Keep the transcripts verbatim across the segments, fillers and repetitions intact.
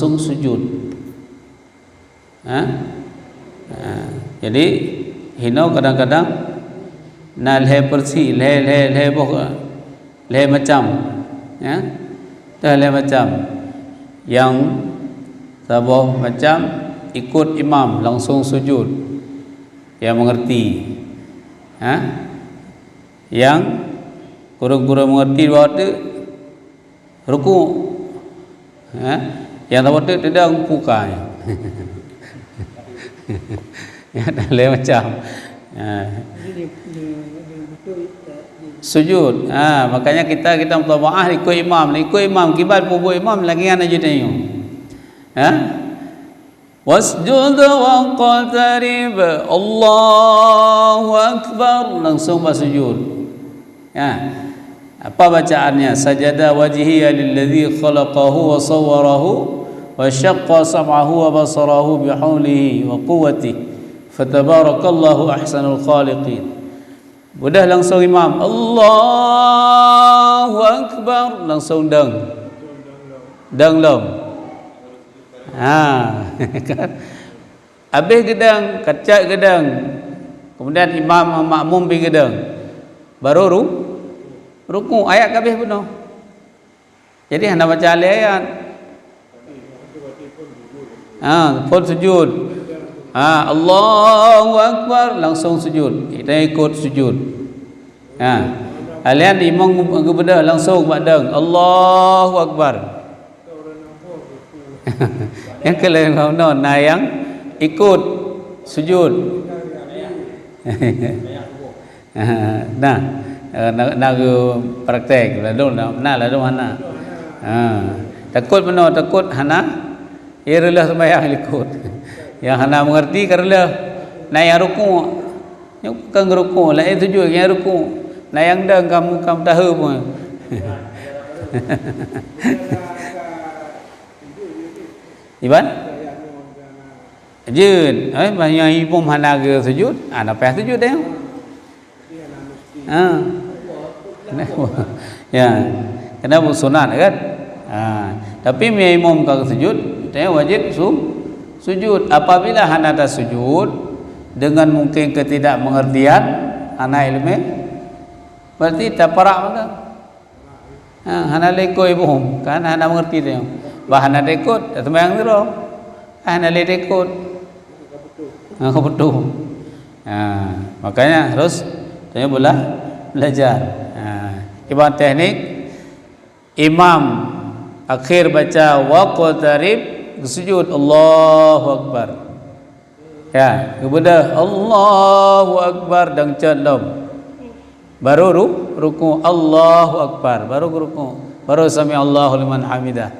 langsung sujud. Ha? Ha. Jadi, hino kadang-kadang na lhèe versi, lhèe, lhèe, lhèe boh, lhèe macam. Ya? Dah lhèe macam. Nyang saboh macam ikut imam langsung sujud. Nyang mengerti. Ha? Nyang kurang-kurang mengerti dua tu ruku. Ha? Nyang saboh tu teudong pukai. Ya, dah lhèe macam. Ha. Sujud. Ha, makanya kita, kita muthaba'ah ikut imam. Ikut imam, kiban peubuet imam lagi hana jitanyong. Ha? Wasjud waqtarib. Allahu Akbar. Langsung basujud. Ya. Apa bacaannya? Sajada wajhiya lilladzi khalaqahu wa sawwarahu wa syaqqa sam'ahu wa basarahu bihaulihi wa quwwatihi. Fatabarakallahu ahsanul khaliqin. Beudôh langsung imam, Allahu Akbar, langsung dong. Dong lom. Ha. Habéh geudong, kacak geudong. Kemudian imam makmum pih geudong. Baru ru-, ruku, ayat ka habéh bunoe. Jadi hana baca lé ayat. Ha, phon sujud. Ha, Allahu Akbar, langsung sujud. Kita ikut sujud. Ha. Alian imam geubeudôh langsung bak dong. Allahu Akbar. Nyang keu lhèe ngon na nyang ikut sujud. Nah, eh, na, na geupraktek ladôm na, na ladôm hana. Ha, takot meunoe, takot hana, ya reuloh seumayang likot. Nyang hana mengerti ka reuloh. Na nyang ruku, nyoe kon ruku, laén sujud nyang ruku. Na nyang dong kamu kam tahu pun. Iban? Jeuet, eh, bah nyang imum hana geusujud, ah, na payah sujud teuh. Ha. Ya. Kena buet sunat kan? Ha. Tapi meunyo imum ka geusujud, teuh wajéb su-, sujud. Apabila hana tasujud, dengan mungkin ketidakmengertian, hana ileumé, berarti taparak mantong. Ha, hana lé ikot imum, kan hana mengerti teuh. Bah hana taikot, taseumayang sidroe. Hana lé taikot. Ha, ka putôh. Ha, makanya harus teuh bela-, belajar. Ha, kiban teknik, imam akhir baca waqtarib, geusujud, Allahu Akbar. Ya, geubeudôh, Allahu Akbar, dong cot lom. Baru ru-, ruku, Allahu Akbar, baru ruku. Baru sami Allahu liman hamidah.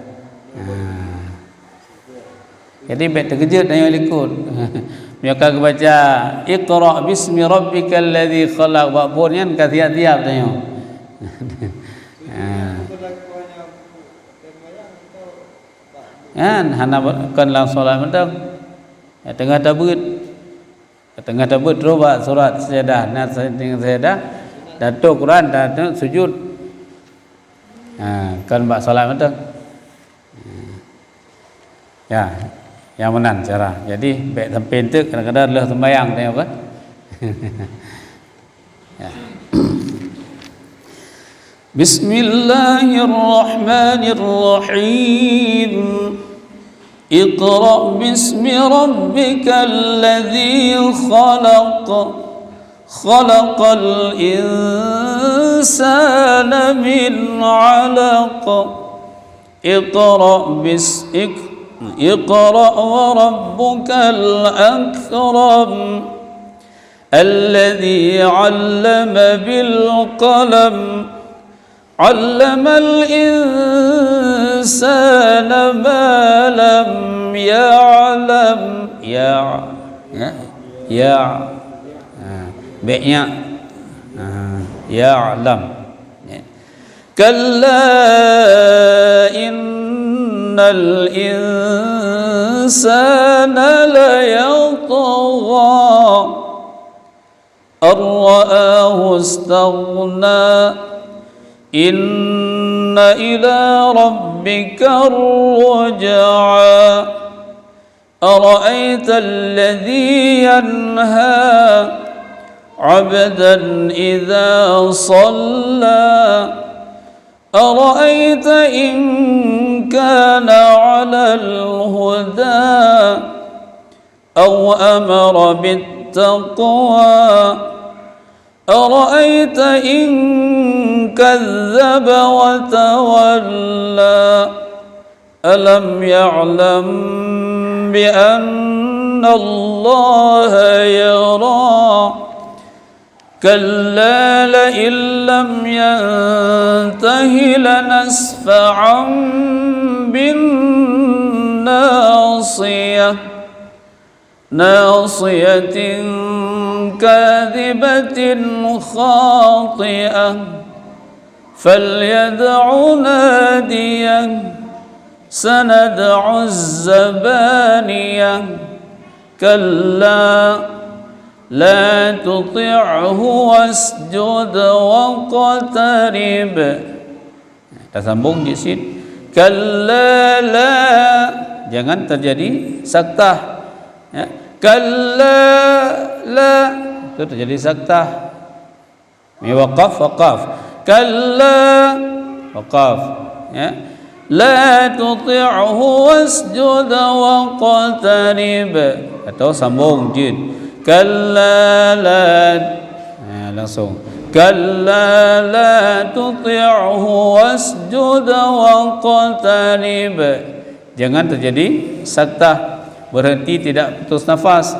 Ha. Jadi, bèk teukeujot tanyoe likot. Meunyoe ka geubaca, "Iqra bismi rabbikal ladzi khalaq", bak phon nyan ka siap-siap tanyoe. Ha. Kan hana kon lam solat mantong. Ya, teungoh tabeuet. Teungoh tabeuet trôh bak surat sajadah, na teungoh sajadah, dan trôh Quran, dan trôh sujud. Ha, kon bak salat mantong. Ya, nyang meunan cara. Jadi, bèk sampai enteuk kadang-kadang lheueh sembahyang tengok kan. Ya. Bismillahirrahmanirrahim. Iqra bismi rabbikal ladzi khalaq. Khalaqal insana min 'alaq. Iqra bis-, iq-, iqra wa rabbukal akram. Alladzi 'allama bil qalam. 'Allamal insana ma lam ya'lam. Ya, ya, ya. Ha, bèk nyan. Ha, ya'lam. Ya. Kalla innal insana layatgha. Ar ra'ahu istaghna. Inna إلى ربك الرجعى. أرأيت الذي ينهى عبدا إذا صلى. أرأيت إن كان على الهدى أو أمر بالتقوى. أرأيت إن كذب وتولى. ألم يعلم بأن الله يرى. كلا لئن لم ينته لنسفعا بالناصية. ناصية كاذبة خاطئة. فليدع ناديه. سندع الزبانية. كلا لا تطعه واسجد واقترب. Tasambong jih cit. Kalla la. Jangan terjadi saktah. Ya. Kalla la. Itu terjadi saktah. Ni waqaf, waqaf. Kalla. Waqaf. Ya. La tuti'hu wasjud waqtarib. Atau sambung jid. Kalla la. Ha, langsung. Kalla la tuti'hu wasjud waqtarib. Jangan terjadi saktah, berhenti tidak putus nafas.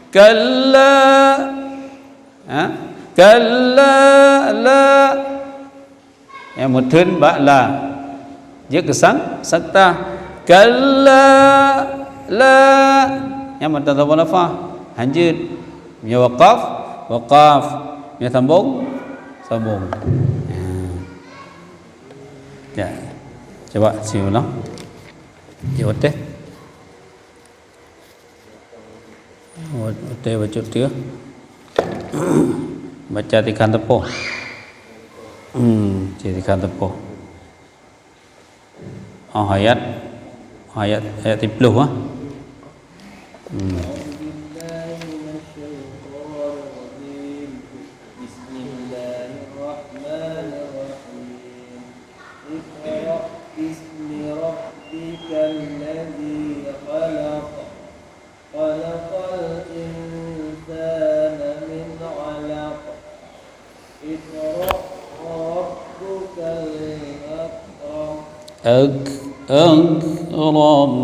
Kalla. Ha? Kalla la. Ya, meutheun bak la. Jeuet keu sang-, saktah. Kalla la. Ya, meutheun saboh lafaz. Hanjeuet. Meunyoe waqaf, waqaf. Meunyoe sambong, sambong. Ya. Ya. Cuba siulang. Jeuet teh. Watèe bacut teuh. Baca tikhan teupoh. Hmm, cit tikhan teupoh. Oh, ayat, ayat, ayat siplôh, ah. Hmm. Bismillahirrahmanirrahim. Iqra bismi rabbikal ladzi khalaq. Khalaqal insana min 'alaq. Iqra wa rabbukal akram. Ak-, akram.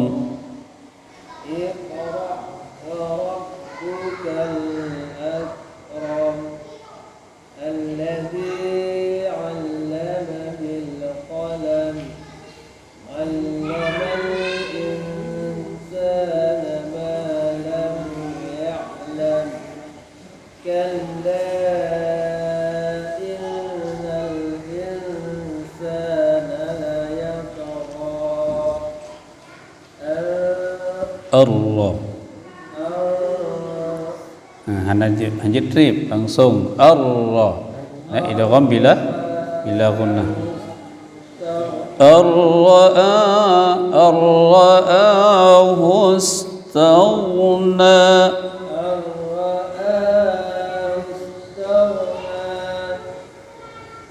Iqra wa rabbukal akram. Alladzi 'allama bil qalam. 'Allamal insana ma lam ya'lam. Kalla innal insana layatgha. Ar-, Allah. Ar-, Ha, hana jeuet, hana jeuet trép, langsung. Ar-ra. Ya, idgham bila, bila ghunnah. Ar-ra'a, ar-ra'ahu istaghna.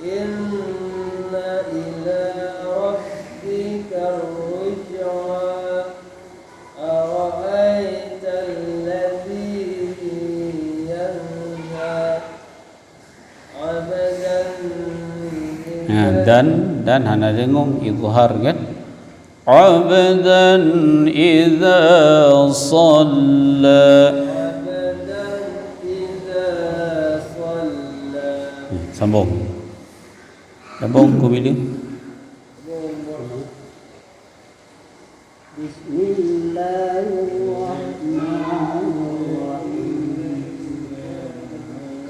Inna ila rabbika ruj'a. Ara'aital ladzi yanha 'abdan. Ya, dan, dan hana deungon izhar kan? 'Abdan idza shalla. 'Abdan idza shalla. Ya, sambung. Sambung ku bila? Bismillahirrahmanirrahim.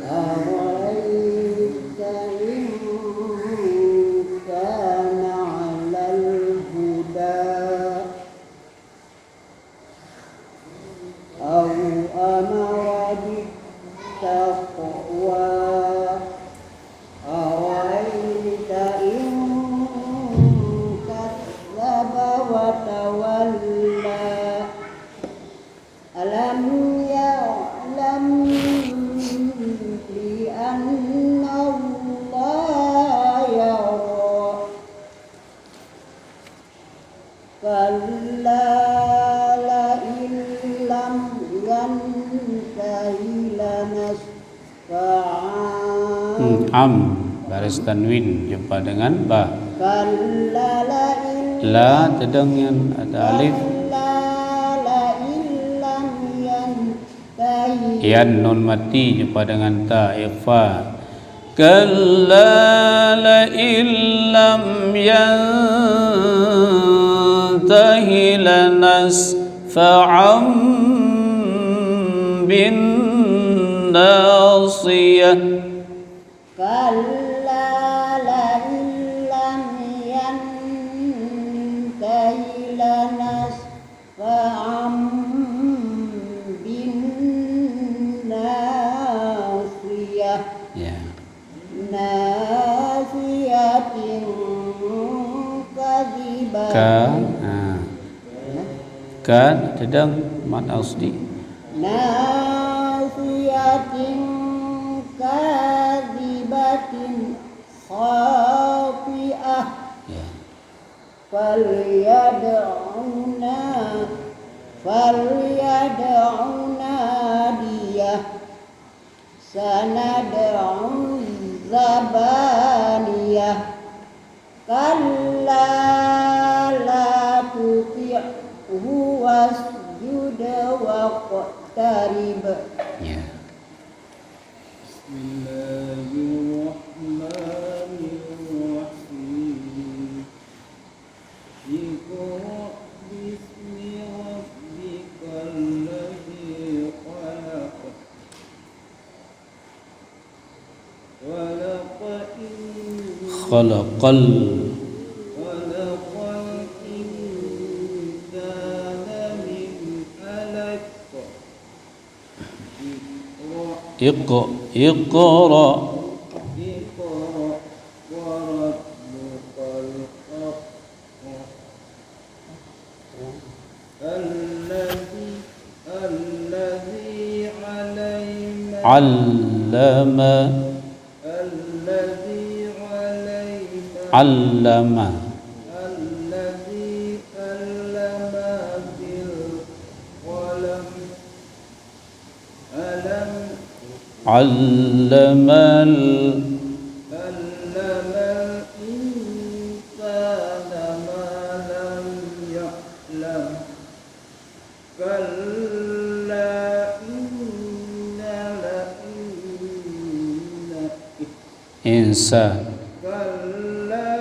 Ara'aita in kana 'alal huda. Au amara bit taqwa. Ara'aita in كلا لئن لم ينته لنسفعا. Hmm, am, baris tanwin jumpa dengan ba. كلا لئن La, teudong nyan ada alif. كلا لئن لم ينته. Yan nun mati jumpa dengan ta, ikhfa. كلا لئن لم ينته لنسفعا بالناصية. كلا لئن لم ينته لنسفعا بالناصية. Ya. ناصية كاذبة. Ka, ha. Ka, teudong mad asli. ناصية كاذبة خاطئة. Ya. فليدع نا-، فليدع ناديه. سندع الزبانية. كلا لا تطعه واسجد واقترب. Ya. بسم الله الرحمن الرحيم. اقرأ باسم ربك الذي خلق. خلق ال- خلق الإنسان من علق. اقرأ. اق-، اقرأ. اقرأ وربك الأكرم. الذي، الذي علم. علم. الذي علم. علم. الذي علم بالقلم. ألم. علم ال- علم الإنسان ما لم يعلم. كلا إن الإن- إنسان. كلا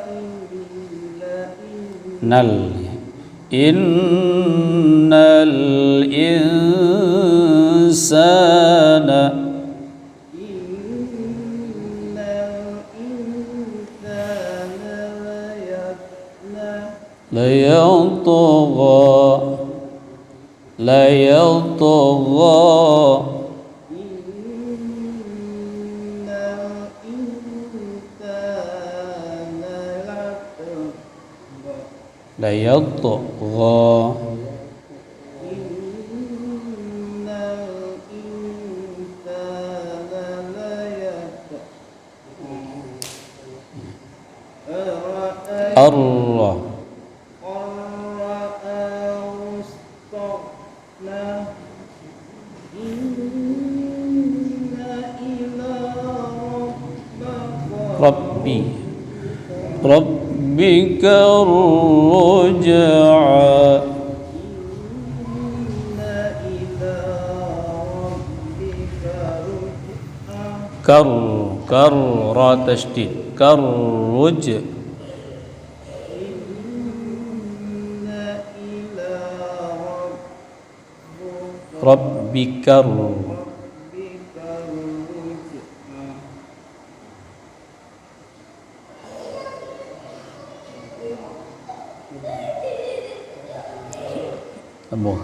إن، إن. نل. إن الإنسان. إن الإنسان ليطغى. ليطغى. ليطغى. إن الإنسان ليطغى. ليطغى. إن الإنسان ليطغى. أر. أن رآه استغنى. إن إلى ربك ربي. ربك الرجعى. إن إلى ربك الرجعى. كر، كر، را تشديد. كالرجع. إن إلى ربك ربك الر- ربك الرجعى. Sambung. بسم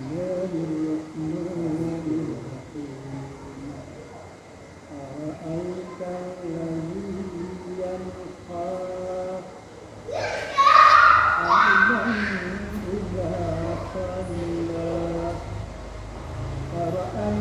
الله الرحمن الرحيم. أرأيت الذي ينهى عبدا إذا صلى. أرأيت